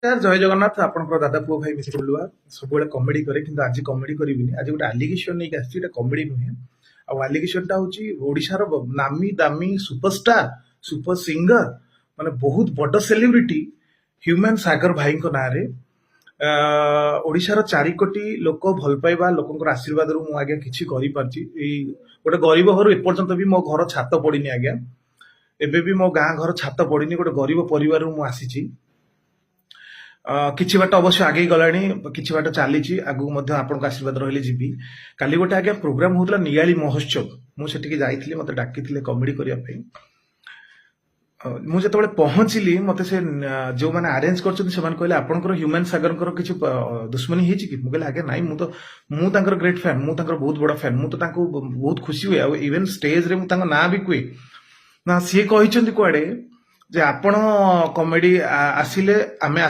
ନମସ୍କାର, ଜୟ ଜଗନ୍ନାଥ। ଆପଣଙ୍କର ଦାଦା ପୁଅ ଭାଇ ମିଶ୍ର ବୁଲୁଆ ସବୁବେଳେ କମେଡି କରେ, କିନ୍ତୁ ଆଜି କମେଡି କରିବିନି। ଆଜି ଗୋଟେ ଆଲିଗେସନ ନେଇକି ଆସିଛି। ଏଇଟା କମେଡି ନୁହେଁ। ଆଉ ଆଲିଗେସନଟା ହଉଛି ଓଡିଶାର ନାମୀ ଦାମୀ ସୁପରଷ୍ଟାର, ସୁପର ସିଙ୍ଗର, ମାନେ ବହୁତ ବଡ ସେଲିବ୍ରିଟି ହ୍ୟୁମାନ ସାଗର ଭାଇଙ୍କ ନାଁରେ। ଓଡିଶାର 4 କୋଟି ଲୋକ ଭଲ ପାଇବା, ଲୋକଙ୍କର ଆଶୀର୍ବାଦରୁ ମୁଁ ଆଜ୍ଞା କିଛି କରିପାରିଛି। ଏଇ ଗୋଟେ ଗରିବ ଘରୁ, ଏପର୍ଯ୍ୟନ୍ତ ବି ମୋ ଘର ଛାତ ପଡିନି ଆଜ୍ଞା। ଏବେ ବି ମୋ ଗାଁ ଘର ଛାତ ପଡିନି। ଗୋଟେ ଗରିବ ପରିବାରରୁ ମୁଁ ଆସିଛି। କିଛି ବାଟ ଅବଶ୍ୟ ଆଗେଇ ଗଲାଣି, କିଛି ବାଟ ଚାଲିଛି। ଆଗକୁ ମଧ୍ୟ ଆପଣଙ୍କ ଆଶୀର୍ବାଦ ରହିଲେ ଯିବି। କାଲି ଗୋଟେ ଆଜ୍ଞା ପ୍ରୋଗ୍ରାମ ହଉଥିଲା, ନିଆଳି ମହୋତ୍ସବ। ମୁଁ ସେଠିକି ଯାଇଥିଲି। ମତେ ଡାକିଥିଲେ କମେଡି କରିବା ପାଇଁ। ମୁଁ ଯେତେବେଳେ ପହଞ୍ଚିଲି, ମତେ ସେ ଯୋଉମାନେ ଆରେଞ୍ଜ କରିଛନ୍ତି, ସେମାନେ କହିଲେ, "ଆପଣଙ୍କର ହ୍ୟୁମାନ ସାଗରଙ୍କର କିଛି ଦୁଶ୍ମନୀ ହେଇଛି କି?" ମୁଁ କହିଲି, "ଆଜ୍ଞା ନାଇଁ, ମୁଁ ତାଙ୍କର ଗ୍ରେଟ୍ ଫ୍ୟାନ୍। ମୁଁ ତାଙ୍କର ବହୁତ ବଡ ଫ୍ୟାନ୍। ମୁଁ ତ ତାଙ୍କୁ ବହୁତ ଖୁସି ହୁଏ ଆଉ ଇଭେନ୍ ଷ୍ଟେଜରେ ମୁଁ ତାଙ୍କ ନାଁ ବି କୁହେ।" ନା, ସିଏ କହିଛନ୍ତି କୁଆଡେ ଯେ ଆପଣ କମେଡି ଆସିଲେ ଆମେ